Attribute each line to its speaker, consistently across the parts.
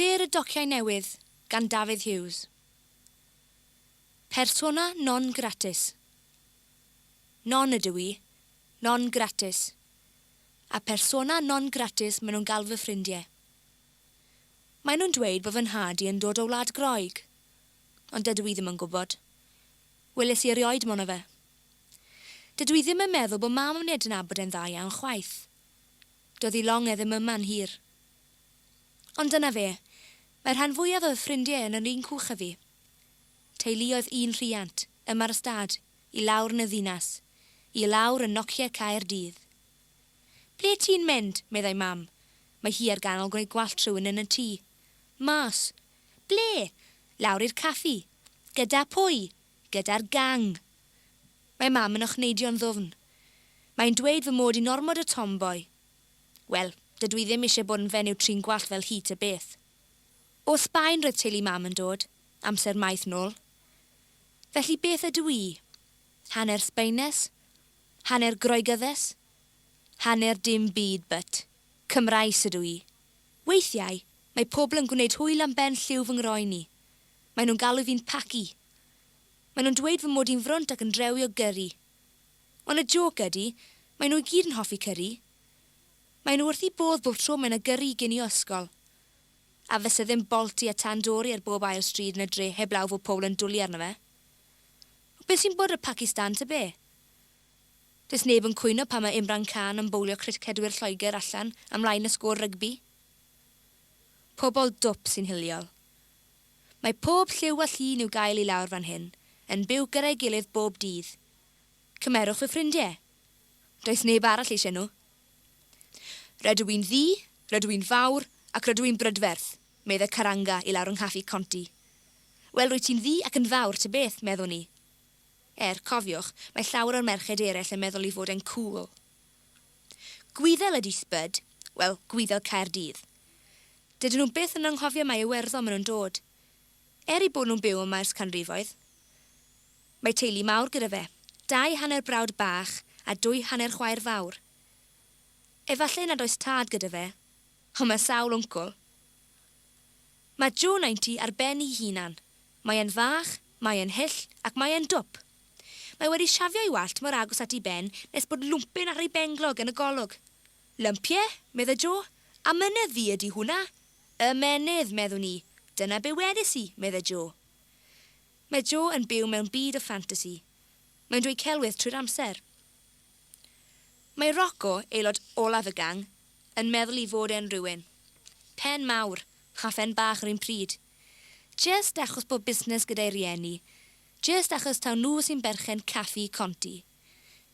Speaker 1: Sêr y Dociau Newydd gan Dafydd Hughes. Persona non gratis. Non ydw i. Non gratis. A persona non gratis maen nhw'n galw fy ffrindiau. Maen nhw'n dweud bod fy nhad i yn dod o Wlad Groeg. Ond dydw i ddim yn gwybod. Weles i erioed mono fe. Dydw i ddim yn meddwl bod mam yn ei adnabod e'n dda iawn chwaith. Doedd ei long e ddim yma'n hir. Ond dyna fe. Mae'r rhan fwyaf o fy ffrindiau yn yr un cwch â fi. Teuluoedd un rhiant, yma'r ystâd, i lawr yn y ddinas, i lawr yn nociau Caerdydd. Ble ti'n mynd? meddai Mam. Mae hi ar ganol gwneud gwallt rhywun yn y tŷ. Mas. Ble? Lawr i'r caffi. Gyda pwy? Gyda'r gang. Mae Mam yn ochneidio'n ddwfn. Mae'n dweud fy mod i'n ormod o tomboy. Wel, dydw i ddim eisiau bod yn fenyw trin gwallt fel hi ta beth. O Sbaen roedd teulu Mam yn dod, amser maith nôl. Felly beth ydw i? Hanner Sbaenes? Hanner Groegyddes? Hanner dim byd but Cymraes ydw i. Weithiau, mae pobl yn gwneud hwyl am ben lliw fy ngroen i. Maen nhw'n galw fi'n Paki. Maen nhw'n dweud fy mod i'n frwnt ac yn drewi o gyri. Ond y jôc ydy, maen nhw i gyd yn hoffi cyri. Maen nhw wrth eu bodd bob tro mae 'na gyri i ginio ysgol. A fysa ddim balti a tandoori ar bob ail stryd yn y dre heblaw fod pobl yn dwli arno fe. Ond beth sy'n bod ar Pacistan ta be? Does neb yn cwyno pan mae Imran Khan yn bowlio cricedwyr Lloegr allan am lai na sgôr rygbi. Pobl dwp sy'n hiliol. Mae pob lliw a llun i'w gael i lawr fan hyn, yn byw gyda'i gilydd bob dydd. Cymerwch fy ffrindiau. Does neb arall eisiau nhw. Rydw i'n ddu, rydw i'n fawr, ac rydw i'n brydferth, medde Karanga i lawr yng nghaffi Conti. Wel, rwyt ti'n ddu ac yn fawr, ta beth, meddwn i. Er, cofiwch, mae llawer o'r merched eraill yn meddwl ei fod e'n cŵl. Gwyddel ydy Spud, wel, Gwyddel Caerdydd. Dydyn nhw byth yn anghofio mai Iwerddon maen nhw'n dod. Er eu bod nhw'n byw yma ers canrifoedd. Mae teulu mawr gyda fe, dau hanner brawd bach a dwy hanner chwaer fawr. Efallai nad oes tad gyda fe, ond mae sawl wncwl. Mae Joe 90 ar ben ei hunan. Mae e'n fach, mae e'n hyll ac mae e'n dwp. Mae wedi siafio ei wallt mor agos at ei ben nes bod lwmpyn ar ei benglog yn y golwg. Lympie? medde Jo. Amynedd fi ydi hwnna. Ymennydd, meddwn i. Dyna be wedis i, medde Jo. Mae Jo yn byw mewn byd o ffantasi. Mae'n dweud celwydd trwy'r amser. Mae Rocco, aelod olaf y gang, yn meddwl 'i fod e'n rywun. Pen mawr, a phen bach yr un pryd. Jyst achos bod busnes gyda'i rieni. Jyst achos taw nhw sy'n berchen Caffi Conti.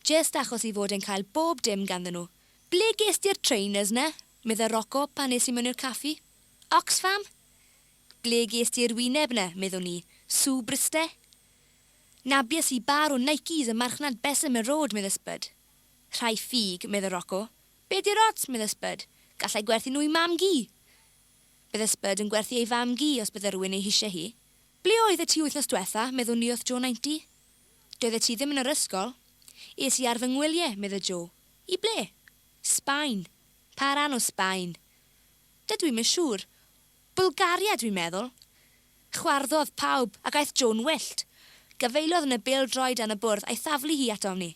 Speaker 1: Jyst achos 'i fod e'n cael bob dim ganddyn nhw. Ble ges di'r trainers 'na? medde Rocco pan es i mewn i'r caffi. Oxfam? Ble ges di'r wyneb 'na? meddwn i. Sue Bryste? Nabies i bâr o Nikes ym marchnad Bessemer Road, medde Spud. Rhai ffug, medde Rocco. Be 'di'r ots? medde Spud. Gallai gwerthu nhw i mam-gu! Bydde Spud yn gwerthu ei fam-gu os bydde rhywun ei hisie hi. Ble oeddet ti wythnos dwetha? meddwn i wrth Joe 90. Doeddet ti ddim yn yr ysgol. Es i ar fy ngwylie, medde Joe. I ble? Sbaen. Pa ran o Sbaen? Dydw i'm yn siŵr. Bwlgaria, dwi'n meddwl. Chwarddodd pawb, ac aeth Joe'n wyllt. Gafaelodd yn y bêl-droed dan y bwrdd a'i thaflu hi atom ni.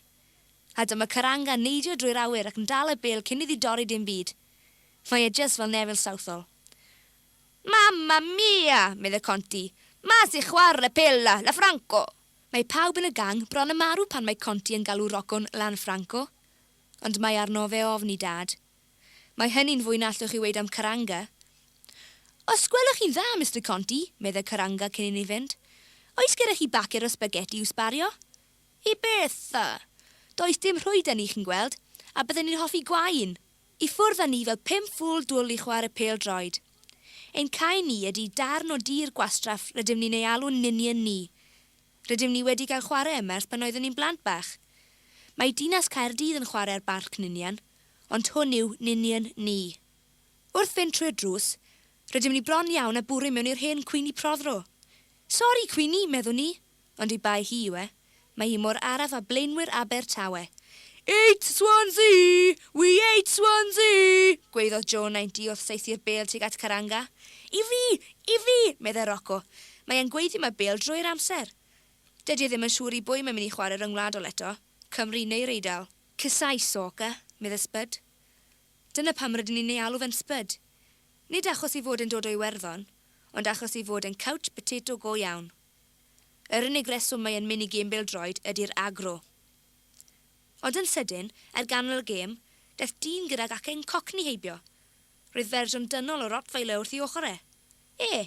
Speaker 1: A dyma Karanga yn neidio drwy'r awyr ac yn dal y bêl cyn iddi dorri dim byd. Mae e jyst fel Neville Southall. Mamma mia! medde Conti. Ma si chware pella, la Franco! Mae pawb yn y gang bron yn marw pan mae Conti yn galw Rocco'n Lanfranco. Ond mae arno fe ofn i Dad. Mae hynny'n fwy na allwch chi weud am Karanga. Os gwelwch chi'n dda, Mister Conti, medde Karanga cyn i ni fynd, oes gyda chi baced o spaghetti i'w sbario? I beth? Does dim rhwyd 'da ni, chi'n gweld, a bydden ni'n hoffi gwau un. I ffwrdd â ni fel ffŵl dwl i chwarae pêl-droed. Ein cae ni ydy darn o dir gwastraff rydym ni'n ei alw'n Ninian Ni. Rydym ni wedi cael chwarae yma ers pan oeddwn ni'n blant bach. Mae dinas Caerdydd yn chwarae ar Barc Ninian, ond hwn yw Ninian Ni. Wrth fynd trwy'r drws, rydym ni bron iawn â bwrw i mewn i'r hen Queenie Prothero. Sori, Queenie, meddwn ni, ond ei bai hi yw e. Mae hi mor araf â blaenwyr Abertawe. Eight Swansea! We ate Swansea! gwaeddodd Joe 90 wrth saethu'r bêl tuag at Karanga. I fi! I fi! meddai Rocco. Mae e'n gweiddi am y bêl drwy'r amser. Dydy e ddim yn siŵr i bwy mae'n mynd i chwarae ryngwladol eto, Cymru neu'r Eidal. Casáu soccer, meddai Spud. Dyna pam rydyn ni'n ei alw fe'n Spud. Nid achos ei fod e'n dod o Iwerddon, ond achos ei fod e'n couch potato go iawn. Yr unig reswm mae e'n mynd i gêm bêl-droed ydy'r aggro. Ond yn sydyn, ar ganol y gêm, daeth dyn gydag acen Cockney heibio. Roedd fersiwn dynol o Rottweiler wrth ei ochr e. E!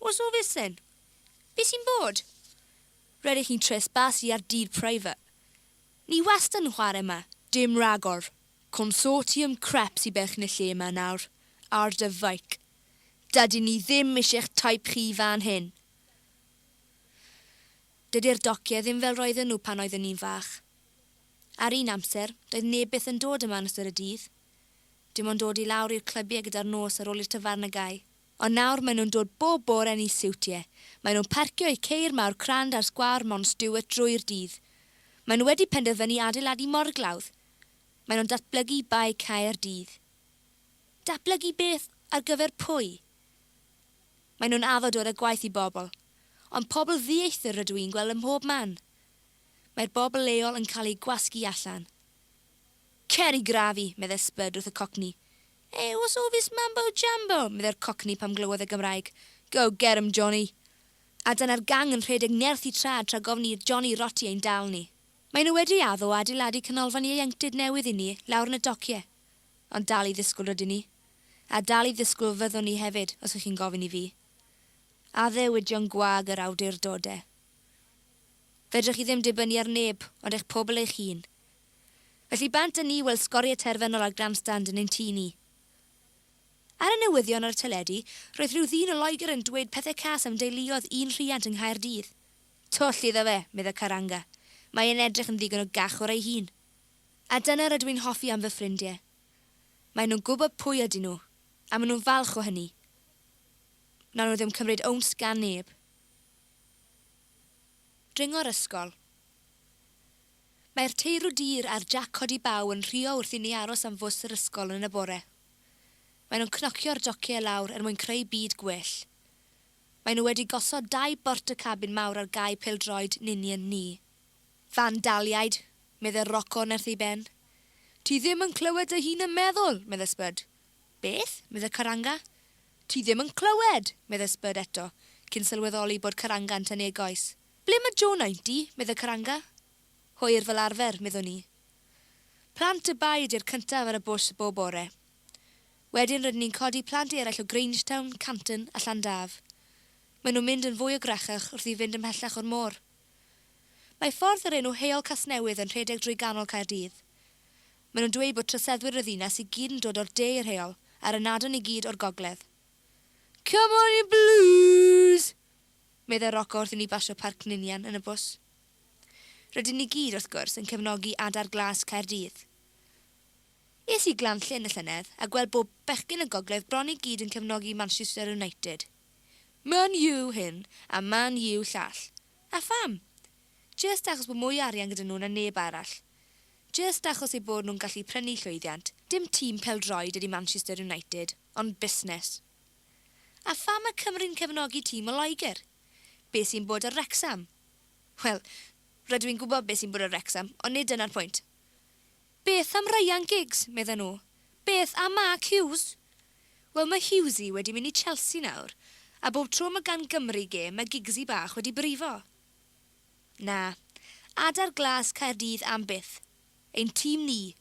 Speaker 1: What's all this then? Be sy'n bod? Rydych chi'n trespasu ar dir private. Ni wastad yn chwarae 'ma. Dim rhagor. Consortium crap sy berchen y lle 'ma nawr. Ar dy feic. Dydyn ni ddim isie'ch type chi fan hyn. Dydi'r dociau ddim fel roedden nhw pan oeddwn i'n fach. Ar un amser, doedd neb byth yn dod yma yn ystod y dydd. Dim ond dod i lawr i'r clybiau gyda'r nos ar ôl i'r tafarnau gau. Ond nawr maen nhw'n dod bob bore yn eu siwtiau. Maen nhw'n parcio eu ceir mawr crand ar sgwâr Mount Stuart drwy'r dydd. Maen nhw wedi penderfynu adeiladu morglawdd. Maen nhw'n datblygu Bae Caerdydd. Datblygu beth? Ar gyfer pwy? Maen nhw'n addo dod â gwaith i bobl. Ond pobl ddieithr rydw i'n gweld ym mhob man. Mae'r bobl leol yn cael eu gwasgu allan. Cer i grafu! meddai Spud wrth y Cockney. Eh, what's all this mumbo jumbo? meddai'r Cockney pam glywodd e Gymraeg. Go get 'em, Johnny! A dyna'r gang yn rhedeg nerth i trad rhag ofn i Johnny roti ein dal ni. Maen nhw wedi addo adeiladu canolfan ieuenctid newydd i ni lawr yn y dociau. Ond dal i ddisgwyl rydyn ni. A dal i ddisgwyl fyddwn ni hefyd, os ych chi'n gofyn i fi. Addewidion gwag yr awdurdodau. Fedrwch chi ddim dibynnu ar neb ond eich pobl eich hun. Felly bant â ni weld sgoriau terfynol ar Grandstand yn ein tŷ ni. Ar y newyddion ar y teledu, roedd rhyw ddyn o Loegr yn dweud pethau cas am deuluoedd un rhiant yng Nghaerdydd. Twll iddo fe, meddai Karanga. Mae e'n edrych yn ddigon o gachwr ei hun. A dyna rydw i'n hoffi am fy ffrindiau. Maen nhw'n gwybod pwy ydyn nhw, a maen nhw'n falch o hynny. Wnawn nhw ddim cymryd owns gan neb. Dringo'r ysgol. Mae'r teirw dur a'r jac codi baw yn rhuo wrth i ni aros am fws yr ysgol yn y bore. Maen nhw'n cnocio'r dociau lawr er mwyn creu byd gwell. Maen nhw wedi gosod dau bortacabin mawr ar gae pêl-droed Ninian ni. Fandaliaid, meddai'r Rocco nerth ei ben. Ti ddim yn clywed dy hun yn meddwl, meddai Spud. Beth? meddai Karanga. Ti ddim yn clywed! meddai Spud eto, cyn sylweddoli bod Karanga yn tynnu ei goes. Ble mae Joe 90? meddai Karanga. Hwyr fel arfer, meddwn i. Plant y Bae ydi'r cyntaf ar y bws bob bore. Wedyn rydyn ni'n codi plant eraill o Grangetown, Canton a Llandaf. Maen nhw'n mynd yn fwy o grachach wrth i fynd ymhellach o'r môr. Mae ffordd o'r enw Heol Casnewydd yn rhedeg drwy ganol Caerdydd. Maen nhw'n dweud bod troseddwyr y ddinas i gyd yn dod o'r de i'r heol, a'r ynadon i gyd o'r gogledd. Come on you blues! meddai Rocco wrth i ni basio Parc Ninian yn y bws. Rydyn ni gyd, wrth gwrs, yn cefnogi Adar Glas Caerdydd. Es i Glan-llyn y llynedd a gweld bod bechgyn y gogledd bron i gyd yn cefnogi Manchester United. Man U hyn a Man U llall. A pham? Jyst achos bod mwy o arian gyda nhw na neb arall. Jyst achos eu bod nhw'n gallu prynu llwyddiant. Dim tîm pêl-droed ydy Manchester United, ond busnes. A pham mae Cymru'n cefnogi tîm o Loegr? Be sy'n bod ar Wrecsam? Wel, rydw i'n gwybod be sy'n bod ar Wrecsam, ond nid dyna'r pwynt. Beth am Ryan Giggs? medden nhw. Beth am Mark Hughes? Wel, mae Hughesy wedi mynd i Chelsea nawr, a bob tro mae gan Gymru gêm mae Giggsy bach wedi brifo. Na. Adar Glas Caerdydd am byth. Ein tîm ni.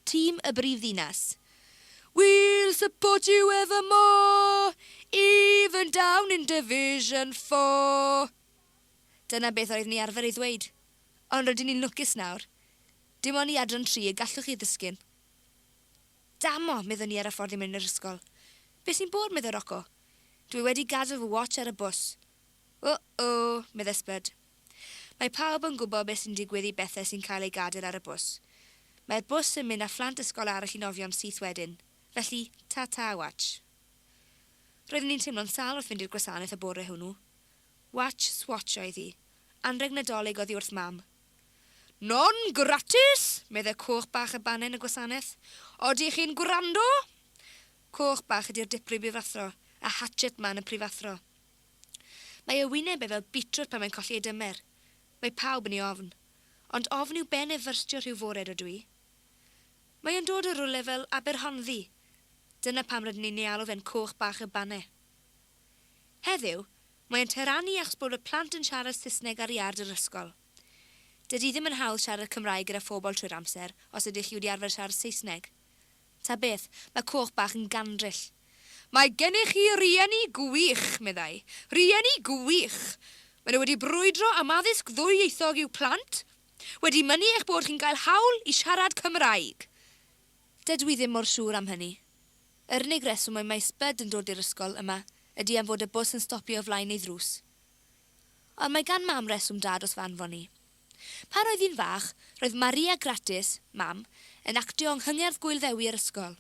Speaker 1: Tîm y brifddinas. We'll support you evermore, even down in Division Four. Dyna beth oeddwn i arfer ei ddweud. Ond rydyn ni'n lwcus nawr. Dim ond i adran tri y gallwch chi ddisgyn. Damo! meddwn i ar y ffordd i mewn i'r ysgol. Be sy'n bod? meddai Rocco. Dw i wedi gadael fy watch ar y bws. O-o! meddai Spud. Mae pawb yn gwybod beth sy'n digwydd i bethau sy'n cael eu gadael ar y bws. Mae'r bws yn mynd â phlant ysgol arall i nofio'n syth wedyn. Felly, ta-ta, watch. Roeddwn i'n teimlo'n sâl wrth fynd i'r gwasanaeth y bore hwnnw. Watch swatch oedd hi. Anrheg Nadolig oddi wrth Mam. Non gratis! medde Coch Bach y Bannau yn y gwasanaeth. Odych chi'n gwrando? Coch Bach ydi'r diprwy brifathro, a Hatchet Man y prifathro. Mae ei wyneb e fel beetroot pan mae'n colli ei dymer. Mae pawb yn ei ofn. Ond ofn yw ben e fyrstio rhyw fore, rydw i. Mae e'n dod o rywle fel Aberhonddu. Dyna pam rydyn ni'n ei alw fe'n Coch Bach y Banne. Heddiw, mae e'n taranu achos bod y plant yn siarad Saesneg ar iard yr ysgol. Dydy ddim yn hawdd siarad Cymraeg gyda phobl trwy'r amser os ydych chi wedi arfer siarad Saesneg. Ta beth, mae Coch Bach yn gandryll. Mae gennych chi rieni gwych, meddai. Rieni gwych! Maen nhw wedi brwydro am addysg ddwyieithog i'w plant, wedi mynnu eich bod chi'n cael hawl i siarad Cymraeg. Dydw i ddim mor siŵr am hynny. Yr unig reswm mae mae Spud yn dod i'r ysgol yma ydy am fod y bws yn stopio o flaen ei ddrws. Ond mae gan Mam reswm da dros fy anfon i. Pan roedd hi'n fach, roedd Maria Gratis, Mam, yn actio yng nghyngerdd Gŵyl Ddewi yr ysgol.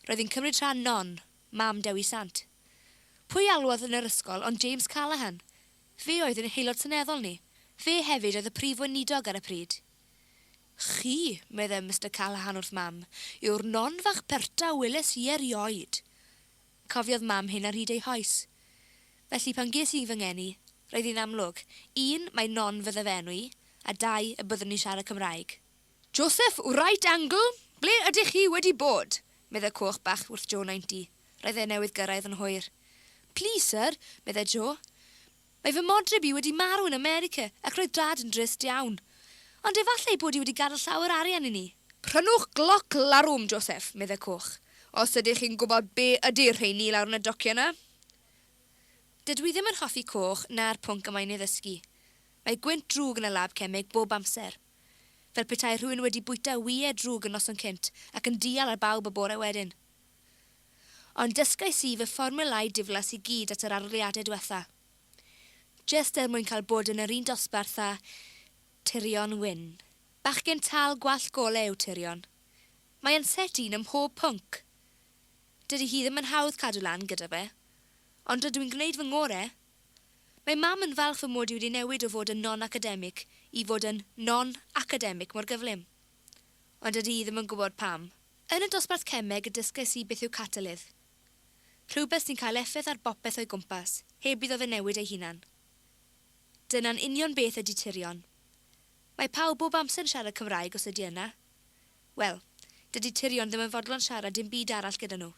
Speaker 1: Roedd hi'n cymryd rhan Non, mam Dewi Sant. Pwy alwodd yn yr ysgol ond James Callaghan? Fe oedd ein Haelod Seneddol ni. Fe hefyd oedd y Prif Weinidog ar y pryd. Chi, meddai Mister Callaghan wrth Mam, yw'r Non fach perta weles i erioed. Cofiodd Mam hyn ar hyd ei hoes. Felly pan ges i fy ngeni, roedd hi'n amlwg, un, mai Non fydde fy enw i, a dau, y byddwn i'n siarad Cymraeg. Joseph Wright Angle, ble ydych chi wedi bod? meddai Coch Bach wrth Joe 90. Roedd e newydd gyrraedd yn hwyr. Please, sir, meddai Joe. Mae fy modryb i wedi marw yn America ac roedd Dad yn drist iawn. Ond efallai ei bod hi wedi gadael llawer arian i ni. Prynwch gloc larwm, Joseph, meddai Coch, os ydych chi'n gwybod be ydy'r rheiny lawr yn y dociau 'na. Dydw i ddim yn hoffi Coch na'r pwnc y mae'n ei ddysgu. Mae gwynt drwg yn y lab cemeg bob amser. Fel petai rhywun wedi bwyta wyau drwg y noson cynt ac yn dial ar bawb y bore wedyn. Ond dysgais i fy fformiwlâu diflas i gyd at yr arholiadau dwetha. Jyst er mwyn cael bod yn yr un dosbarth â Tirion Wyn. Bachgen tal gwallt gole yw Tirion. Mae e'n set un ym mhob pwnc. Dydy hi ddim yn hawdd cadw lan gyda fe. Ond rydw i'n gwneud fy ngore. Mae Mam yn falch fy mod i wedi newid o fod yn non-academic i fod yn non-academic mor gyflym. Ond dydy hi ddim yn gwybod pam. Yn y dosbarth cemeg y dysgais i beth yw catalydd. Rhywbeth sy'n cael effaith ar bopeth o'i gwmpas, heb iddo fe newid ei hunan. Dyna'n union beth ydy Tirion. Mae pawb bob amser yn siarad Cymraeg os ydy yna. Wel, dydy Tirion ddim yn fodlon siarad dim byd arall gyda nhw.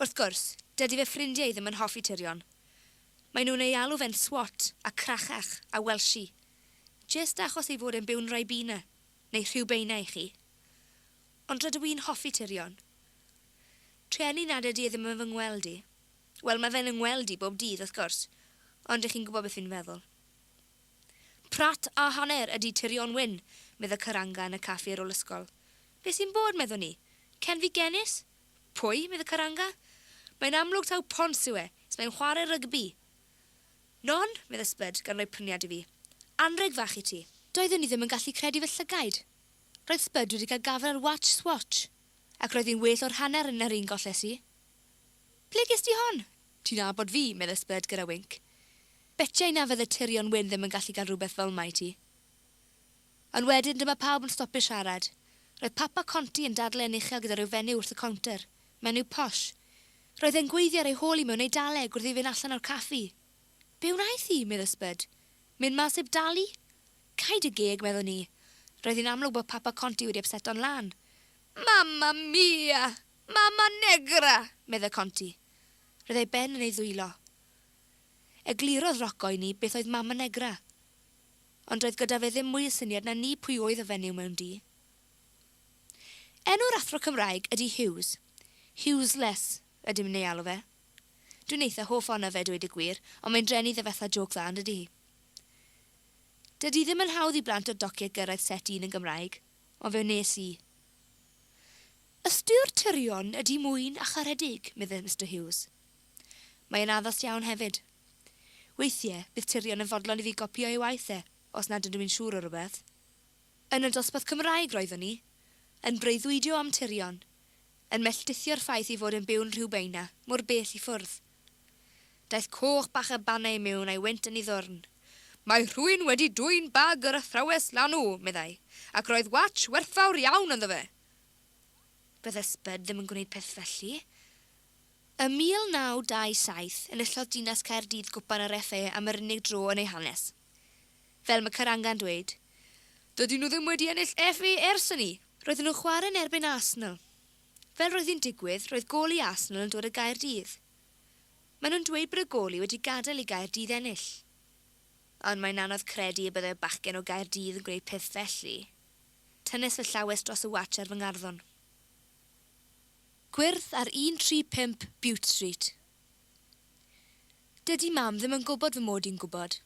Speaker 1: Wrth gwrs, dydy fy ffrindiau i ddim yn hoffi Tirion. Maen nhw'n ei alw fe'n swot, a crachach, a welshie. Jyst achos ei fod e'n byw'n Rhibeina, neu Rhiwbeina i chi. Ond rydw i'n hoffi Tirion. Trueni nad ydy e ddim yn fy ngweld i. Wel, mae fe'n 'y ngweld i bob dydd, wrth gwrs, ond dych chi'n gwybod beth fi'n feddwl. Prat a hanner ydy Tirion Wyn, medda Karanga yn y caffi ar ôl ysgol. Be sy'n bod, meddwn i? Cenfigenus? Pwy? medda Karanga. Mae'n amlwg taw Pons yw e, 's mae'n chwarae rygbi. Non, medda Spud, gan roi pryniad i fi. Anrheg fach i ti. Doeddwn i ddim yn gallu credu fy llygaid. Roedd Spud wedi cael gafael ar watch Swatch, ac roedd hi'n well o'r hanner na'r un golles i. Ble ges di hon? Ti'n nabod fi, medde Spud gyda winc. Betia i na fydde Tirion Wyn ddim yn gallu cael rhywbeth fel 'ma i ti. Ond wedyn dyma pawb yn stopio siarad. Roedd Papa Conti yn dadlau yn uchel gyda rhyw fenyw wrth y cownter. Menyw posh. Roedd e'n gweiddi ar ei hôl hi mewn Eidaleg wrth iddi fynd allan o'r caffi. Be wnaeth hi? medde Spud. Mynd mas heb dalu? Cau dy geg, meddwn i. Roedd hi'n amlwg bod Papa Conti wedi ypseto'n lân. Mamma mia! Mamma negra! meddai Conti. Roedd ei ben yn ei ddwylo. Eglurodd Rocco i ni beth oedd Mamma negra. Ond doedd gyda fe ddim mwy o syniad na ni pwy oedd y fenyw mewn du. Enw'r athro Cymraeg ydy Hughes. Hughesless, ydym ni'n ei alw fe. Dwi'n eitha hoff ohono fe, dweud y gwir, ond mae'n drueni iddo fetha jôc dda, yn dydy hi? Dydy ddim yn hawdd i blant o'r dociau gyrraedd set un yn Gymraeg, ond fe wnes i. Ystyr tirion ydy mwyn a charedig, meddai Mister Hughes. Mae e'n addas iawn hefyd. Weithiau, bydd Tirion yn fodlon i fi gopïo ei waith e, os nad ydw i'n siŵr o rywbeth. Yn y dosbarth Cymraeg roeddwn i, yn breuddwydio am Tirion, yn melltithio'r ffaith ei fod e'n byw'n Rhiwbeina, mor bell i ffwrdd. Daeth coch bach y Bannau i mewn a'i wynt yn ei ddwrn. Mae rhywun wedi dwyn bag yr athrawes lanw, meddai, ac roedd watch werthfawr iawn ynddo fe. Bydde Spud ddim yn gwneud peth felly. Ym 1927, enillodd Dinas Caerdydd Gwpan yr FA am yr unig dro yn ei hanes. Fel mae Karanga'n dweud, Dydyn nhw ddim wedi ennill FA ers hynny! Roedden nhw'n chwarae yn erbyn Arsenal. Fel roedd hi'n digwydd, roedd gôl i Arsenal yn dod o Gaerdydd. Maen nhw'n dweud bod y gôli wedi gadael i Gaerdydd ennill. Ond mae'n anodd credu y byddai bachgen o Gaerdydd yn gwneud peth felly. Tynnes fy llawes dros y watch ar fy ngarddwn. Gwyrdd ar 135 Bute Street. Dydy Mam ddim yn gwybod fy mod i'n gwybod.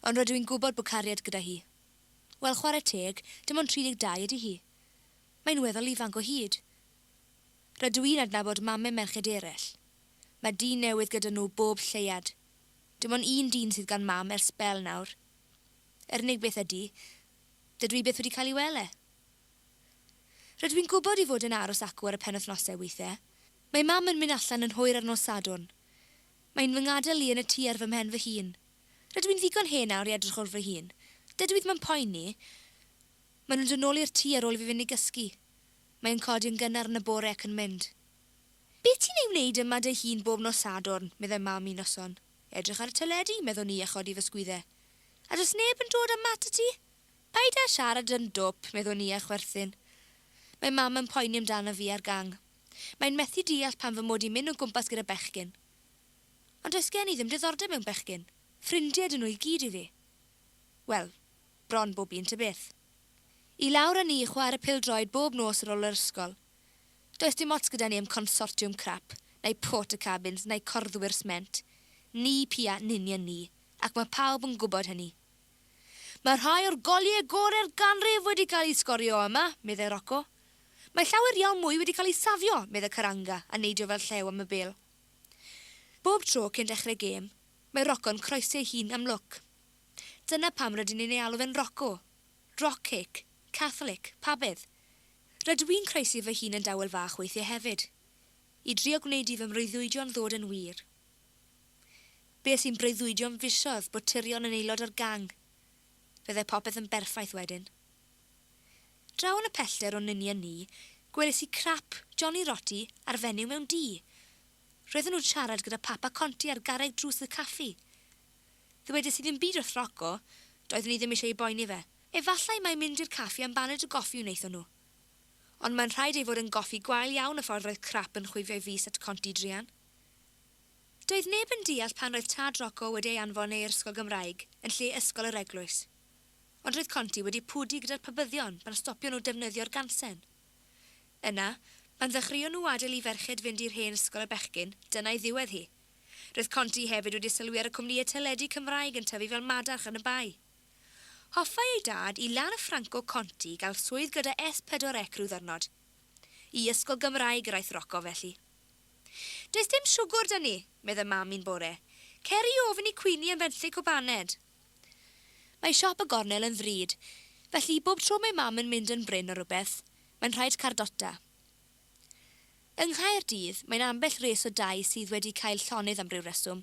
Speaker 1: Ond rydw i'n gwybod bod cariad gyda hi. Wel, chwarae teg, dim ond 32 ydy hi. Mae'n weddol ifanc o hyd. Rydw i'n adnabod mame merched eraill. Mae dyn newydd gyda nhw bob lleuad. Dim ond un dyn sydd gan Mam ers sbel nawr. Yr unig beth ydy, dydw i byth wedi cael ei wel e. Rydw i'n gwybod ei fod e'n aros acw ar y penwythnosau weithiau. Mae Mam yn mynd allan yn hwyr ar nos Sadwrn. Mae'n fy ngadael i yn y tŷ ar fy mhen fy hun. Rydw i'n ddigon hen nawr i edrych ar fy hun. Dydw i ddim yn poeni. Maen nhw'n dod nôl i'r tŷ ar ôl i fi fynd i gysgu. Mae e'n codi yn gynnar yn y bore ac yn mynd. Be ti'n ei wneud yma dy hun bob nos Sadwrn? meddai Mam un noson. Edrych ar y teledu, meddwn i a chodi fy sgwydde. A does neb yn dod yma atat ti? Paid â siarad yn dwp, meddwn i a chwerthin. Mae Mam yn poeni amdano fi a'r gang. Mae'n methu deall pam fy mod i'n mynd o gwmpas gyda bechgyn. Ond does gen i ddim diddordeb mewn bechgyn. Ffrindiau ydyn nhw i gyd i fi. Wel, bron bob un ta beth. I lawr â ni i chware pêl-droed bob nos ar ôl yr ysgol. Does dim ots gyda ni am consortiwm crap, neu portacabins, neu corddwyr sment. Ni pia 'n union ni, ac mae pawb yn gwybod hynny. Mae rhai o'r goliau gorau'r ganrif wedi cael eu sgorio yma, meddai Rocco. Mae llawer iawn mwy wedi cael eu safio, meddai Karanga, a neidio fel llew am y bêl. Bob tro cyn dechrau gêm, mae Rocco'n croesi ei hun am lwc. Dyna pam rydyn ni'n ei alw fe'n Rocco. Rock cake. Catholic. Pabydd. Rydw i'n croesi fy hun yn dawel fach weithiau hefyd. I drio gwneud i fy mreuddwydion ddod yn wir. Bues i'n breuddwydio am fisoedd bod Tirion yn aelod o'r gang. Fyddai popeth yn berffaith wedyn. Draw yn y pellter o'n ninian ni, gweles i Crap, Johnny Rotti a'r fenyw mewn du. Roedden nhw'n siarad gyda Papa Conti ar garreg drws y caffi. Ddwedes i ddim byd wrth Rocco, doeddwn i ddim eisiau ei boeni fe. Efallai mai mynd i'r caffi am baned o goffi wnaethon nhw. Ond mae'n rhaid ei fod yn goffi gwael iawn y ffordd roedd Crap yn chwifio'i fys at Conti druan. Doedd neb yn deall pan roedd tad Rocco wedi ei anfon e i'r ysgol Gymraeg yn lle ysgol yr eglwys. Ond roedd Conti wedi pwdu gyda'r Pabyddion pan stopion nhw defnyddio'r gansen. Yna, pan ddechreuon nhw adael i ferched fynd i'r hen ysgol y bechgyn, dyna'i ddiwedd hi. Roedd Conti hefyd wedi sylwi ar y cwmnïau teledu Cymraeg yn tyfu fel madarch yn y bae. Hoffai ei dad, i Lanfranco Conti, gael swydd gyda S4C rhyw ddyrnod. I ysgol Gymraeg yr aeth Rocco, felly. Does dim siwgwr 'da ni, meddai Mam un bore. Cer i ofyn i Queenie am fenthyg cwpaned. Mae siop y gornel yn ddrud, felly bob tro mae Mam yn mynd yn brin o rywbeth, mae'n rhaid cardota. Yng Nghaerdydd, mae'n ambell res o dai sydd wedi cael llonydd am ryw reswm.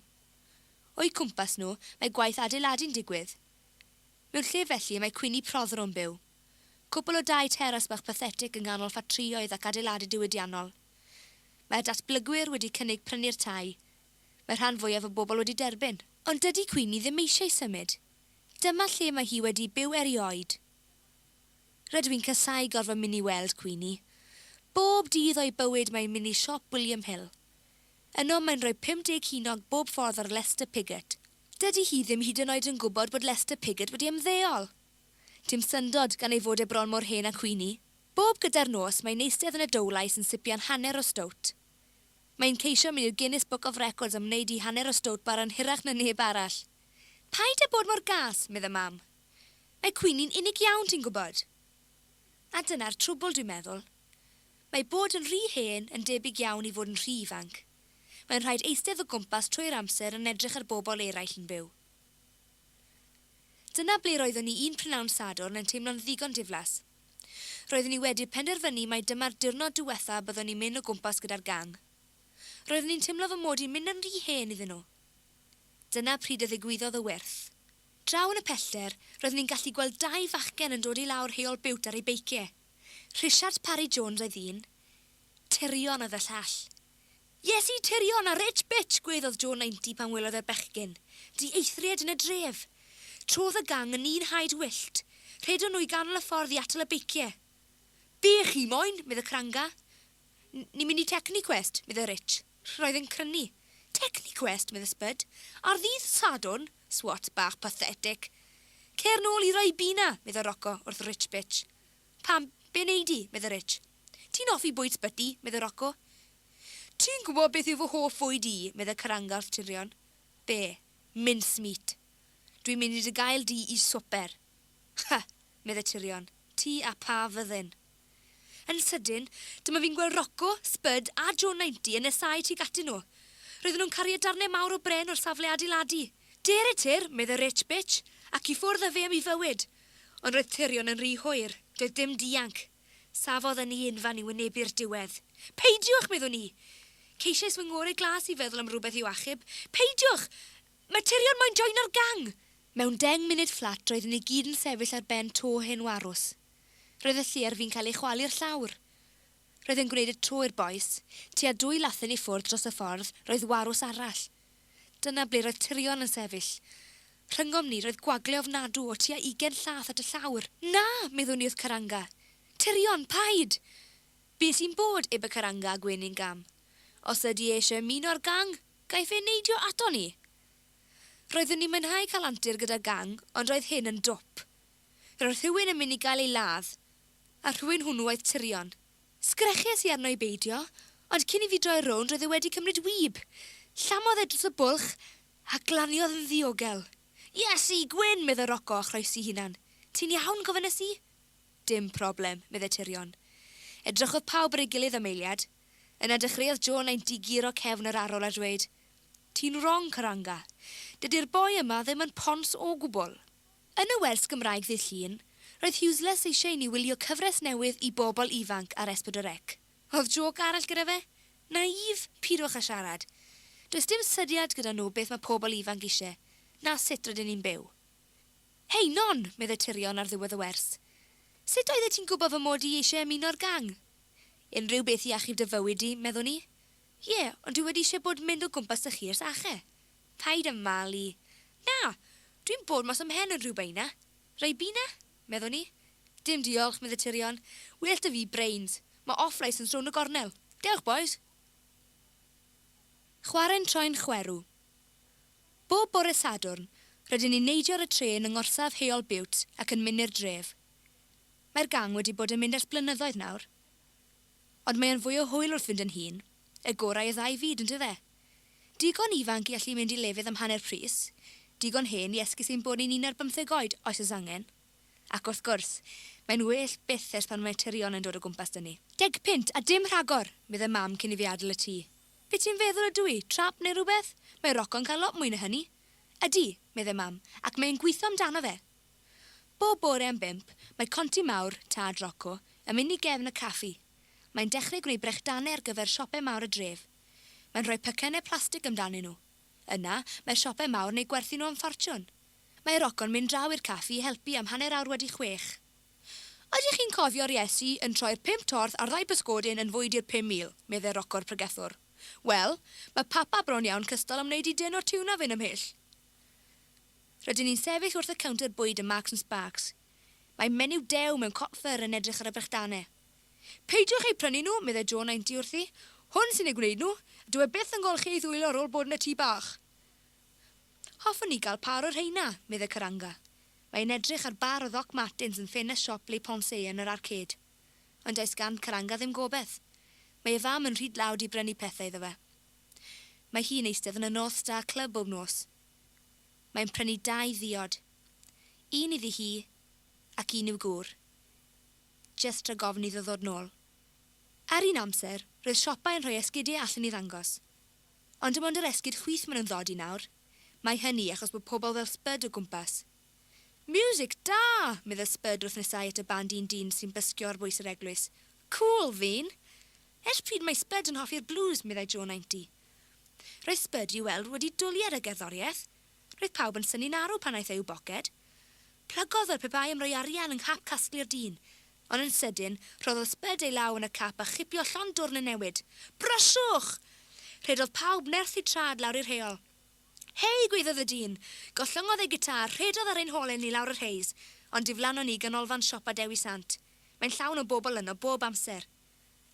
Speaker 1: O'u cwmpas nhw, mae gwaith adeiladu'n digwydd. Mewn lle felly mae Queenie Prothero yn byw. Cwpl o dai teras bach pathetig yng nghanol ffatrïoedd ac adeiladu diwydiannol. Mae'r datblygwyr wedi cynnig prynu'r tai. Mae'r rhan fwyaf o bobl wedi derbyn. Ond dydy Queenie ddim eisiau symud. Dyma lle mae hi wedi byw erioed. Rydw i'n casáu gorfod mynd i weld Queenie. Bob dydd o'i bywyd mae'n mynd i siop William Hill. Yno mae'n rhoi 50 ceiniog bob ffordd ar Lester Piggott. Dydy hi ddim hyd yn oed yn gwybod bod Lester Piggott wedi ymddeol. Dim syndod, gan ei fod e bron mor hen â Queenie. Bob gyda'r nos mae'n eistedd yn y Dowlais yn sipian hanner o stout. Mae'n ceisio mynd i'r Guinness Book of Records am wneud i hanner o stout bara'n hirach na neb arall. Paid â bod mor gas, medda Mam. Mae Queenie'n unig iawn, ti'n gwybod. A dyna'r trwbwl, dwi'n meddwl. Mae bod yn rhy hen yn debyg iawn i fod yn rhy ifanc. Mae'n rhaid eistedd o gwmpas trwy'r amser yn edrych ar bobl eraill yn byw. Dyna ble roeddwn i un prynhawn Sadwrn yn teimlo'n ddigon diflas. Roeddwn i wedi penderfynu mai dyma'r diwrnod diwetha byddwn i'n mynd o gwmpas gyda'r gang. Roeddwn i'n teimlo fy mod i'n mynd yn rhy hen iddyn nhw. Dyna pryd y ddigwyddodd y wyrth. Draw yn y pellter, roeddwn i'n gallu gweld dau fachgen yn dod i lawr Heol Biwt ar eu beiciau. Rhisiart Parry Jones oedd un. Tirion oedd y llall. Iesu Tirion a Rich Bitch! gwaeddodd Joe Ninety pan welodd e'r bechgyn. Dieithriaid yn y dref! Trodd y gang yn un haid wyllt. Rhedon nhw i ganol y ffordd i atal y beiciau. Be chi moyn? medde Cranga. Ni'n mynd i Techniquest, medde Rich. Roedd e'n crynu. Techniquest, medde Spud. Ar ddydd Sadwrn? Swat bach pathetic. Cer nôl i Ribena, medde Rocco wrth Rich Bitch. Pam, be nei di? medde Rich. Ti'n hoffi bwyd sbyty, medde Rocco. Ti'n gwybod beth yw fy hoff fwyd i, medde Caranga wrth Tirion. Be? Mincemeat. Dwi'n mynd i dy gael di i swper. Hy! medde Tirion. Ti a pha fyddin? Yn sydyn, dyma fi'n gweld Rocco, Spud a Joe Ninety yn nesáu tuag atyn nhw. Roedden nhw'n cario darnau mawr o bren o'r safle adeiladu. Dere Tir, medde Rich Bitch, ac i ffwrdd â fe am ei fywyd. Ond roedd Tirion yn rhy hwyr, doedd dim dianc. Safodd yn ei unfan i wynebu'r diwedd. Peidiwch, meddwn i! Ceisiais fy ngorau glas i feddwl am rywbeth i'w achub. Peidiwch! Mae Tirion moyn joino'r gang! Mewn deng munud fflat roeddwn i gyd yn sefyll ar ben to hen warws. Roedd y lle ar fin cael ei chwalu i'r llawr. Roedd e'n gwneud y tro i'r bois. Tua dwy lathen i ffwrdd dros y ffordd roedd warws arall. Dyna ble roedd Tirion yn sefyll. Rhyngom ni roedd gwagle ofnadw o tua ugain llath at y llawr. Na! meddwn i wrth Karanga. Tirion, paid! Be sy'n bod? ebe Karanga a gwenu'n gam. Os ydy e eisiau ymuno â'r gang, gaiff e neidio aton ni! Roeddwn i'n mwynhau cael antur gyda'r gang, ond roedd hyn yn dwp. Roedd rhywun yn mynd i gael ei ladd, a'r rhywun hwnnw oedd Tirion. Sgrechiais i arno i beidio, ond cyn i fi droi rownd roedd e wedi cymryd wib. Llamodd e dros y bwlch, a glaniodd yn ddiogel. Iesu, Gwyn! meddai Rocco a chroesi hunan. Ti'n iawn? gofynnes i. Dim problem, meddai Tirion. Edrychodd pawb ar ei gilydd am eiliad. Yna dechreuodd Joe Ninety guro cefn yr arwrol a dweud, Ti'n wrong, Karanga. Dydi'r boi yma ddim yn pons o gwbl. Yn y wers Gymraeg ddydd Llun, roedd Huseless eisiau i ni wylio cyfres newydd i bobl ifanc ar S4C. Oedd jôc arall gyda fe? Naïf? Pidwch â siarad. Does dim syniad gyda nhw beth mae pobl ifanc eisiau, na sut rydyn ni'n byw. Hei, Non! meddai Tirion ar ddiwedd y wers. Sut oeddet ti'n gwybod fy mod i eisiau ymuno'r gang? Unrhyw beth i achub dy fywyd di, meddwn i. Ie, ond dwi wedi eisiau bod mynd o gwmpas 'da chi ers ache. Paid â malu. Na! Dwi'n bod mas o 'mhen yn Rhiwbeina. Rheibina? meddwn i. Dim diolch, medde Tirion. Well 'da fi brains. Mae off licence rownd y gornel. Dewch, bois! Chwarae'n troi'n chwerw. Bob bore Sadwrn, rydyn ni'n neidio ar y trên yng ngorsaf Heol Bute ac yn mynd i'r dref. Mae'r gang wedi bod yn mynd ers blynyddoedd nawr. Ond mae o'n fwy o hwyl wrth fynd yn hŷn. Y gorau y ddau fyd, yndyfe? Digon ifanc i allu mynd i lefydd am hanner pris, digon hen i esgus ein bod ni'n un ar bymtheg oed os oes angen. Ac wrth gwrs, mae'n well byth ers pan mae Tirion yn dod o gwmpas 'da ni. Deg punt, a dim rhagor! meddai Mam cyn i fi adael y tŷ. Be ti'n feddwl ydw i, trap neu rywbeth? Mae Rocco'n cael lot mwy na hynny. Ydy, meddai Mam, ac mae e'n gwitho amdano fe. Bob bore am bump, mae Conti Mawr, tad Rocco, yn mynd i gefn y caffi. Mae'n dechrau gwneud brechdanau ar gyfer siopau mawr y dref. Mae'n rhoi pecynnau plastig amdanyn nhw. Yna, mae'r siopau mawr yn eu gwerthu nhw am ffortiwn. Mae Rocco'n mynd draw i'r caffi i helpu am 6:30. Ydych chi'n cofio'r Iesu yn troi'r pump torth a'r ddau bysgodyn yn fwyd i'r 5,000? meddai Rocco'r pregethwr. Wel, mae Papa bron iawn cystal am wneud i dyn o'r tiwna fynd ymhell. Rydyn ni'n sefyll wrth y cownter bwyd ym Marks and Sparks. Mae menyw dew mewn cot ffyr yn edrych ar y brechdanau. Peidiwch eu prynu nhw, meddai Joe Ninety wrthi. Hwn sy'n eu gwneud nhw, a dyw e byth yn golchi ei ddwylo ar ôl bod yn y tŷ bach. Hoffwn i gael pâr o'r rheina, meddai Karanga. Mae e'n edrych ar bâr o Ddoc Martens yn ffenest siop Les Pensées yn yr arcêd. Ond does gan Karanga ddim gobeth. Mae ei fam yn rhy dlawd i brynu pethau iddo fe. Mae hi'n eistedd yn y North Star Club bob nos. Mae'n prynu dau ddiod. Un iddi hi, ac un i'w gŵr. Jyst rhag ofn iddo ddod nôl. Ar un amser, roedd siopau yn rhoi esgidiau allan i ddangos. Ond dim ond yr esgid chwith maen nhw'n ddodi nawr. Mae hynny achos bod pobl fel Spud o gwmpas. Miwsig da! meddai Spud wrth nesáu at y band un dyn sy'n bysgio ar bwys yr eglwys. Cŵl, ddyn! Ers pryd mae Spud yn hoffi'r blues? meddai Joe Ninety. Roedd Spud i'w weld wedi dwlu ar y gerddoriaeth. Roedd pawb yn synnu'n arw pan aeth e i'w boced. Plygodd fel pe bai am roi arian yng nghap casglu'r dyn. Ond yn sydyn, rhoddodd Spud ei law yn y cap a chipio llond dwrn y newid. Brysiwch! Rhedodd pawb nerth eu traed lawr i'r heol. Hei! gwaeddodd y dyn. Gollyngodd ei gitâr, rhedodd ar ein holen ni lawr yr heis. Ond diflannon ni i ganolfan siopa Dewi Sant. Mae'n llawn o bobl yno bob amser.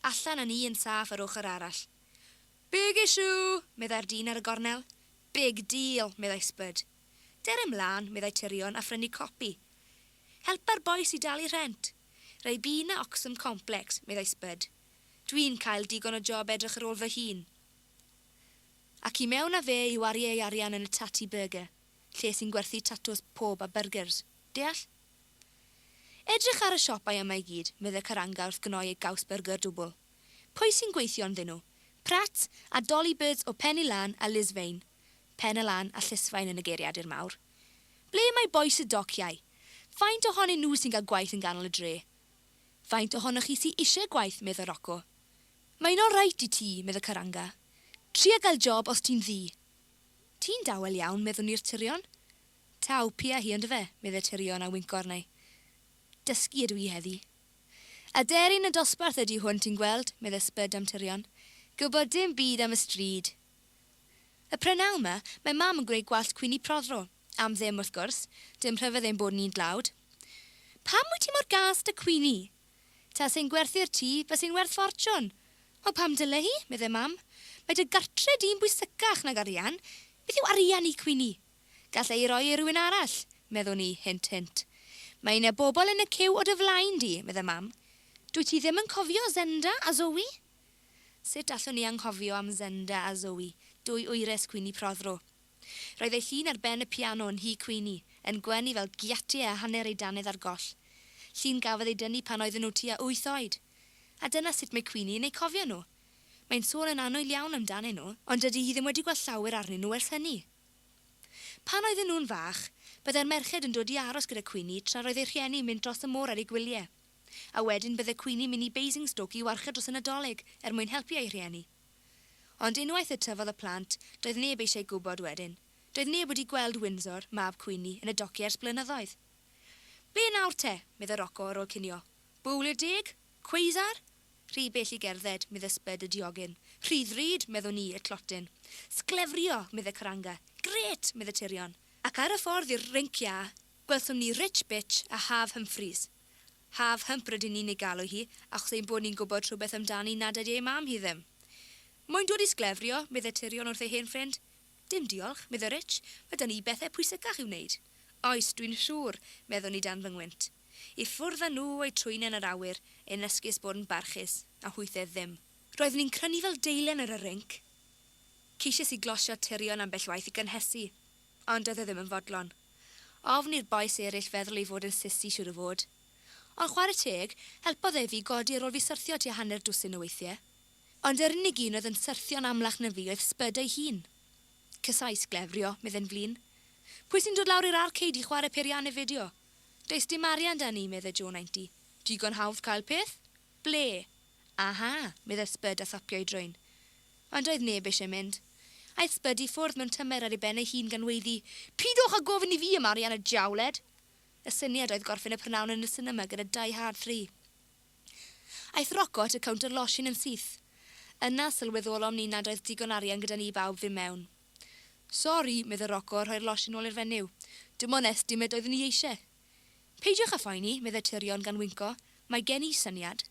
Speaker 1: Allan â ni yn saff ar ochr arall. Big issue! meddai'r dyn ar y gornel. Big deal! meddai Spud. Dere mlân, meddai Tirion, a phrynu copi. Helpa'r bois i dalu rhent. Ribena Oxfam Complex, meddai Spud. Dwi'n cael digon o job edrych ar ôl fy hun. Ac i mewn â fe i wario ei arian yn y Tatty Burger, lle sy'n gwerthu tatws pob a byrgyrs. Deall? Edrych ar y siopau yma i gyd, medde Karanga wrth gnoi ei gaws byrgyr dwbl. Pwy sy'n gweithio ynddyn nhw? Pratt a Dolly Birds o Pen-y-lan a Lisvain. Pen-y-lan a Llysfaen yn y geiriadur mawr. Ble mae bois y dociau? Faint ohonyn nhw sy'n cael gwaith yn ganol y dre? Faint ohonoch chi sy eisiau gwaith, medde Rocco. Mae'n olreit i ti, medde Karanga. Tria gael job os ti'n ddu. Ti'n dawel iawn, meddwn i'r tirion. Taw, pia hi, on'd yfe? medde Tirion a winco arna i. Dysgu ydw i heddi. Aderyn y dosbarth ydi hwn, ti'n gweld, medde Spud am Tirion. Gwybod dim byd am y stryd. Y prynhawn 'ma, mae Mam yn gwneud gwallt Queenie Prothero. Am ddim, wrth gwrs. Dim rhyfedd ein bod ni'n dlawd. Pam wyt ti mor gas 'da Queenie? Tasai'n gwerthu'r tŷ, fasai'n werth ffortiwn. O, pam dyle hi? medde Mam. Mae dy gartre di'n bwysicach nag arian. Beth yw arian i Queenie? Galla i roi i rywun arall, meddwn i, hint, hint. Mae 'na bobl yn y ciw o dy flaen di, medde Mam. Dwyt ti ddim yn cofio Zenda a Zoe? Sut allwn i anghofio am Zenda a Zoe, dwy wyres Queenie Prothero? Roedd ei llun ar ben y piano yn nhŷ Queenie, yn gwenu fel giatie a hanner ei dannedd ar goll. Llun gafodd ei dynnu pan oedden nhw tua wyth oed. A dyna sut mae Queenie yn eu cofio nhw. Mae'n sôn yn annwyl iawn amdanyn nhw, ond dydy hi ddim wedi gweld llawer arnyn nhw ers hynny. Pan oedden nhw'n fach, byddai'r merched yn dod i aros gyda Queenie tra roedd ei rhieni'n mynd dros y môr ar eu gwyliau. A wedyn bydde Queenie mynd i Basingstoke i warchod dros y Nadolig er mwyn helpu ei rhieni. Ond unwaith y tyfodd y plant, doedd neb eisiau gwybod wedyn. Doedd neb wedi gweld Windsor, mab Queenie, yn y dociau ers blynyddoedd. Be nawr te? medde Rocco ar ôl cinio. Bowlio deg? Quasar? Rhy bell i gerdded, medde Spud y diogyn. Rhy ddrud, meddwn i, y tlotyn. Sglefrio, medde Karanga. Grêt, medde Tirion. Ac ar y ffordd i'r rinc iâ, gwelsom ni Rich Bitch a Haf Humphreys. Haf Hump rydyn ni'n ei galw hi, achos ein bod ni'n gwybod rhywbeth amdani nad ydy ei mam hi ddim. Moyn dod i sglefrio, medde Tirion wrth ei hen ffrind. Dim diolch, medde Rich, mae 'da ni bethe pwysicach i'w wneud. Oes, dwi'n siŵr, meddwn i dan fy ngwynt. I ffwrdd â nhw o'u trwyn yn yr awyr, ein esgus bod yn barchus, a hwythe ddim. Roeddwn i'n crynu fel deilen ar y rinc. Ceisiais i glosio Tirion ambell waith i gynhesu, ond doedd e ddim yn fodlon. Ofn i'r bois eraill feddwl ei fod yn sissy siŵr o fod. Ond chware teg, helpodd e fi godi ar ôl fi syrthio tua hanner dwsin o weithiau. Ond yr unig un oedd yn syrthio'n amlach na fi oedd Spud ei hun. Casau sglefrio, meddai'n flin. Pwy sy'n dod lawr i'r arcade i chwarae peiriannau fideo? Does dim arian 'da ni, medde Joe Ninety. Digon hawdd cael peth? Ble? Aha, medde Spud a thopio'i drwyn. Ond doedd neb eisiau mynd. Aeth Spud i ffwrdd mewn tymer ar ei ben ei hun gan weiddi, Pidwch â gofyn i fi am arian y jawled! Y syniad oedd gorffen y prynhawn yn y sinema gyda Die Hard Three. Aeth Rocco at y cownter losin yn syth. Yna sylweddolom ni nad oedd digon arian gyda ni i bawb fynd mewn. Sori, medde Rocco a rhoi'r losin nôl i'r fenyw. Dim ond estimate oeddwn i eisiau. Peidiwch â phoeni, medde Tirion gan winco, mae gen i syniad.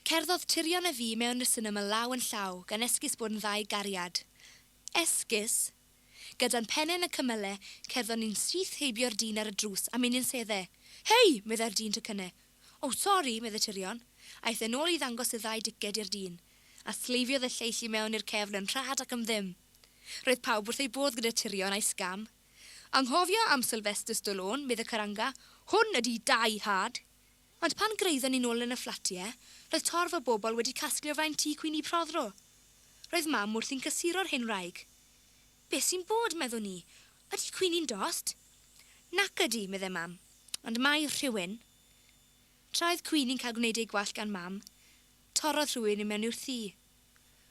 Speaker 1: Cerddodd Tirion a fi mewn i'r sinema law yn llaw, gan esgus bod yn ddau gariad. Esgus? Gyda'n pennau yn y cymyle, cerddon ni'n syth heibio'r dyn ar y drws a mynd i'n sedde. Hei! meddai'r dyn tocynnau. O, sori, medde Tirion. Aeth e'n ôl i ddangos y ddau diced i'r dyn, a sleifiodd y lleill i mewn i'r cefn yn rhad ac am ddim. Roedd pawb wrth eu bodd gyda Tirion a'i sgam. Anghofio am Sylvester Stallone, medde Karanga, hwn ydi Die Hard! Ond pan gyrhaeddon ni'n ôl yn y fflatie, roedd torf o bobl wedi casglu o flaen tŷ Queenie Prothero. Roedd Mam wrthi'n cysuro'r hen wraig. Be sy'n bod, meddwn i, ydi Queenie'n dost? Nac ydi, medde Mam. Ond mae rhywun. Tra oedd Queenie'n cael gwneud ei gwallt gan Mam, torrodd rhywun i mewn i'w thŷ.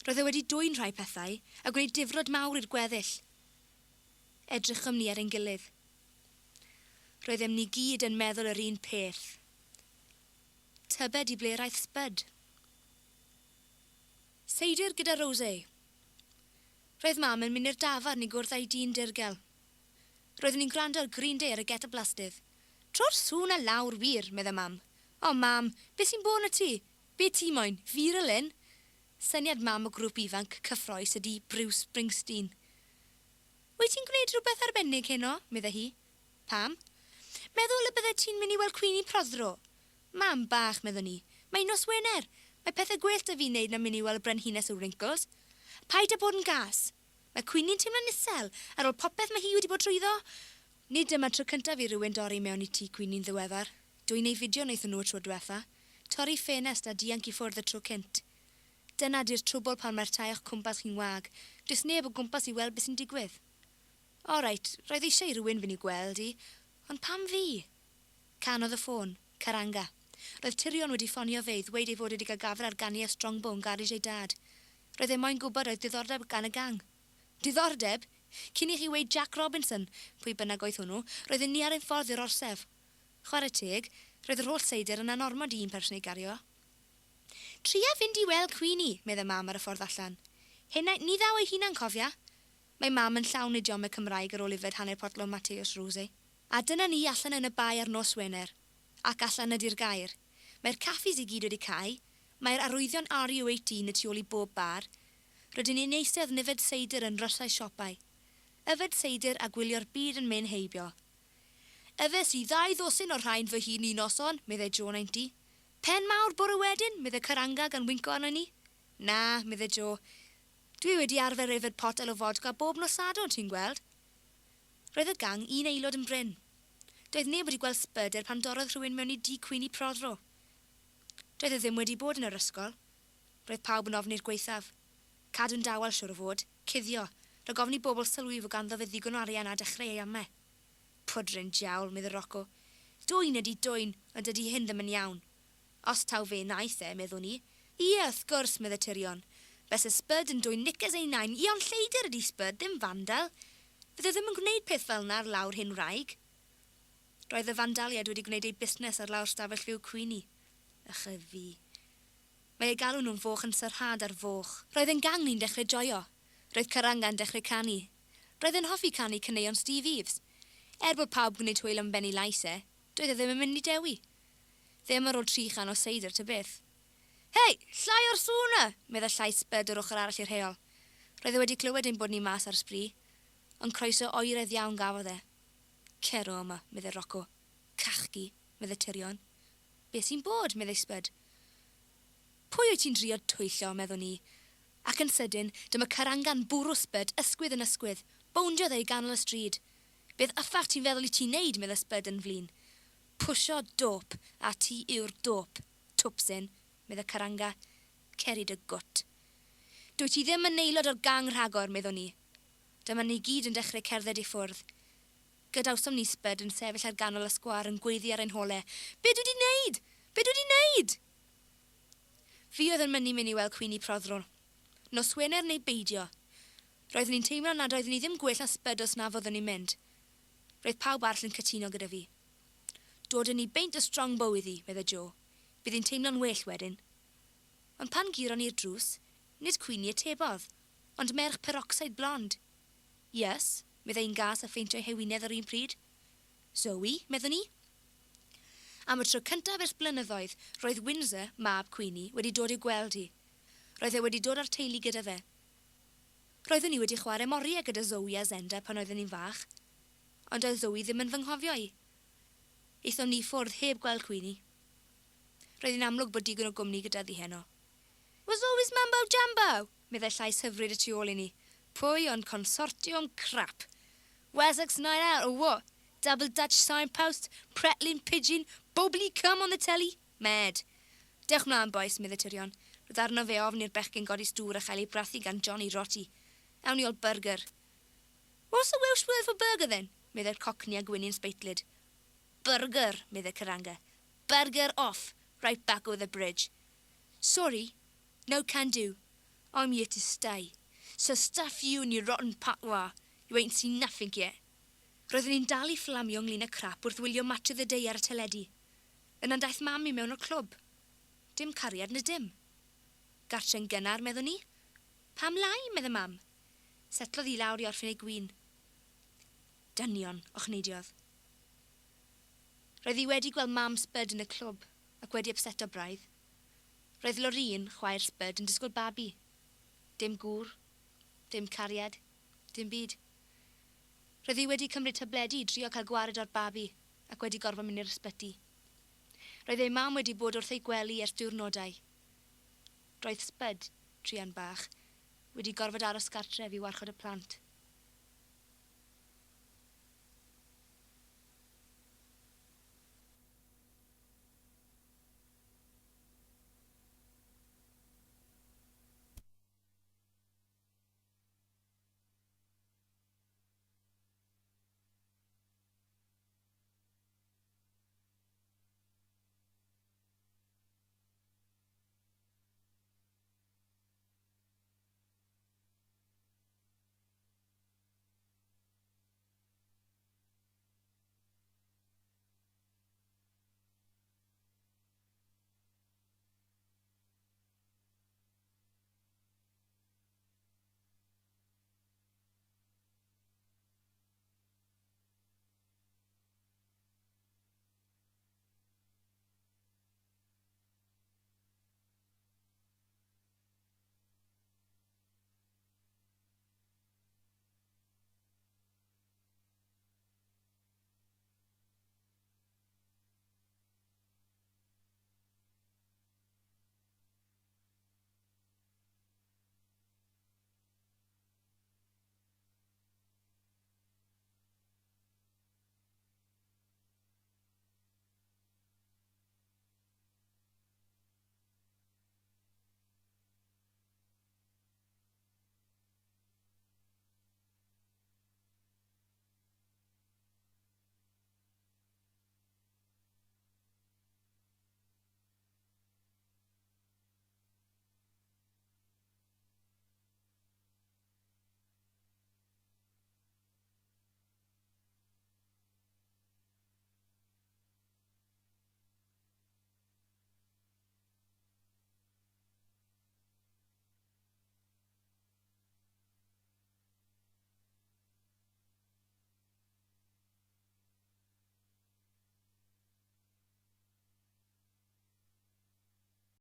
Speaker 1: Roedd e wedi dwyn rhai pethau, a gwneud difrod mawr i'r gweddill. Edrychom ni ar ein gilydd. Roeddem ni gyd yn meddwl yr un peth. Tybed i ble'r aeth Spud? Seidr gyda rosé. Roedd Mam yn mynd i'r dafarn i gwrdd â'i dyn dirgel. Roeddwn i'n gwrando ar Green Day ar y Ghetto Blastydd. Tro'r sŵn 'na lawr, wir, medda Mam. O, Mam, be sy'n bod 'na ti? Be ti moyn? Fi Rylin? Syniad Mam o grŵp ifanc cyffrous ydi Bruce Springsteen. Wyt ti'n gwneud rhywbeth arbennig heno? medda hi. Pam? Meddwl y byddet ti'n mynd i weld Queenie Prothero. Mam bach, meddwn i. Mae'n nos Wener. Mae pethau gwell 'da fi wneud na mynd i weld y Brenhines o Wrinkles. Paid â bod yn gas. Mae Queenie'n teimlo'n isel, ar ôl popeth mae hi wedi bod trwyddo. Nid dyma'r tro cyntaf i rywun dorri mewn i tŷ Queenie'n ddiweddar. Dwyn ei fideo wnaethon nhw y tro diwetha. Torri ffenest a dianc i ffwrdd y tro cynt. Dyna 'di'r trwbwl pan mae'r tai o'ch cwmpas chi'n wag. Does neb o gwmpas i weld be sy'n digwydd. Oreit, roedd eisiau i rywun fynd i'w gweld hi, ond pam fi? Canodd y ffôn. Karanga. Roedd Tirion wedi ffonio fe i ddweud ei fod wedi cael gafael ar ganiau Strongbow yn garej ei dad. Roedd e moyn gwybod oedd diddordeb gan y gang. Diddordeb? Cyn i chi weud Jack Robinson, pwy bynnag oedd hwnnw, roedden ni ar ein ffordd i'r orsef. Chwarae teg, roedd yr holl seidr yna'n ormod i un person ei gario. Tria fynd i weld Queenie, medde Mam ar y ffordd allan. Henaint ni ddaw ei hunan, cofia. Mae Mam yn llawn idiomau Cymraeg ar ôl yfed hanner potel o Mateus Rosé. A dyna ni allan yn y bae ar nos Wener. Ac allan ydi'r gair. Mae'r caffis i gyd wedi cau. Mae'r arwyddion RU18 y tu ôl i bob bar. Rydyn ni'n eistedd yn yfed seidr yn nrysau siopau. Yfed seidr a gwylio'r byd yn mynd heibio. Yfes i ddau ddwsin o'r rhain fy hun un noson, meddai Jo 90. Pen mawr bore wedyn, medde Karanga gan winco arno ni. Na, medde Jo. Dwi wedi arfer yfed potel o fodca bob nos Sadwrn, ti'n gweld. Roedd y gang un aelod yn brin. Doedd neb wedi gweld Spud er pan dorrodd rhywun mewn i dŷ Queenie Prothero. Doedd e ddim wedi bod yn yr ysgol. Roedd pawb yn ofni'r gwaethaf. Cadw'n dawel, siŵr o fod. Cuddio. Rhag ofn i bobl sylwi fod ganddo fe ddigon o arian a dechrau ei ame. Pwdrin diawl, medde Rocco. Dwyn ydi dwyn, ond dydi hyn ddim yn iawn. Os taw fe wnaeth e, meddwn i. Ie, wrth gwrs, medde Tirion. Byse Spud yn dwyn knickers ei nain, ie ond lleidr ydi Spud, ddim fandal. Fydd e ddim yn gwneud peth fel 'na ar lawr hen wraig. Roedd y fandaliaid wedi gwneud eu busnes ar lawr stafell fyw Queenie. Ych a fi. Mae eu galw nhw'n foch yn sarhad ar foch. Roedd ein gang ni'n dechrau joio. Roedd Karanga'n dechrau canu. Roedd e'n hoffi canu caneuon Steve Eaves. Er bod pawb gwneud hwyl am ben ei lais e, doedd e ddim yn mynd i dewi. Ddim ar ôl 300 o seidr ta beth. Hei! Llai o'r sŵn 'na! meddai llais Spud o'r ochr arall i'r heol. Roedd e wedi clywed ein bod ni mas ar sbri. Ond croeso oeraidd iawn gafodd e. Cer o yma, meddai Rocco. Cachgi, meddai Tirion. Be sy'n bod? meddai Spud. Pwy wyt ti'n drio twyllo? meddwn i. Ac yn sydyn, dyma Karanga'n bwrw Spud ysgwydd yn ysgwydd. Bowndiodd e i ganol y stryd. Beth yffach ti'n feddwl i ti neud? meddai Spud yn flin. Pwsio dôp, a ti yw'r dôp, twpsyn, medda Karanga. Cer i dy gwt. Dwyt ti ddim yn aelod o'r gang rhagor, meddwn i. Dyma ni gyd yn dechrau cerdded i ffwrdd. Gadawsom ni Spud yn sefyll ar ganol y sgwâr yn gweiddi ar ein hole, Be dwi 'di neud? Be dwi 'di neud? Fi oedd yn mynnu mynd i weld Queenie Prothero. Nos Wener neu beidio. Roeddwn i'n teimlo nad oeddwn i ddim gwell na Spud os na fyddwn i'n mynd. Roedd pawb arall yn cytuno gyda fi. Dod â ni beint o Strongbow iddi, meddai Jo. Bydd hi'n teimlo'n well wedyn. Ond pan guron ni'r drws, nid Queenie atebodd, ond merch peroxide blond. Yes, meddai un gas a pheintio'i hewinedd yr un pryd. Zoe, meddwn i. Am y tro cyntaf ers blynyddoedd, roedd Windsor, mab Queenie, wedi dod i'w gweld hi. Roedd e wedi dod â'r teulu gyda fe. Roeddwn i wedi chwarae moria gyda Zoe a Zenda pan oedden ni'n fach, ond doedd Zoe ddim yn fy nghofio i. Aethom ni i ffwrdd heb gweld Queenie. Roedd hi'n amlwg bod digon o gwmni gyda ddi heno. Was always mumbo jumbo! meddai llais hyfryd y tu ôl i ni. Pwy ond consortiwm crap! Wessex night out or what? Double Dutch signpost, prattling pigeon, bobly cum on the telly? Mad. Dewch mlaen, bois, medde Tirion. Roedd arno fe ofn i'r bechgyn godi stŵr a chael eu brathu gan Johnny Rotty. Awn i ôl byrgyr. What's the Welsh word for burger then? meddai'r Cockney a gwynu'n sbeitlyd. Byrgyr, meddai Karanga. Byrgyr off, right back over the bridge. Sorry, no can do. I'm here to stay. So stuff you and your rotten patois. You ain't seen nothing yet. Roeddwn i'n dal i fflamio ynglŷn â crap wrth wylio Match of the Day ar y teledu. Yna daeth mam i mewn o'r clwb. Dim cariad na dim. Gartre'n gynnar, meddwn i. Pam lai, medde mam. Setlodd hi lawr i orffen ei gwin. Dynion, ochneidiodd. Roedd hi wedi gweld mam Spud yn y clwb ac wedi ypseto braidd. Roedd Loreen, chwaer Spud, yn disgwyl babi. Dim gŵr. Dim cariad. Dim byd. Roedd hi wedi cymryd tabledi i drio cael gwared o'r babi ac wedi gorfod mynd i'r ysbyty. Roedd ei mam wedi bod wrth ei gwely ers diwrnodau. Roedd Spud, druan bach, wedi gorfod aros gartref i warchod y plant.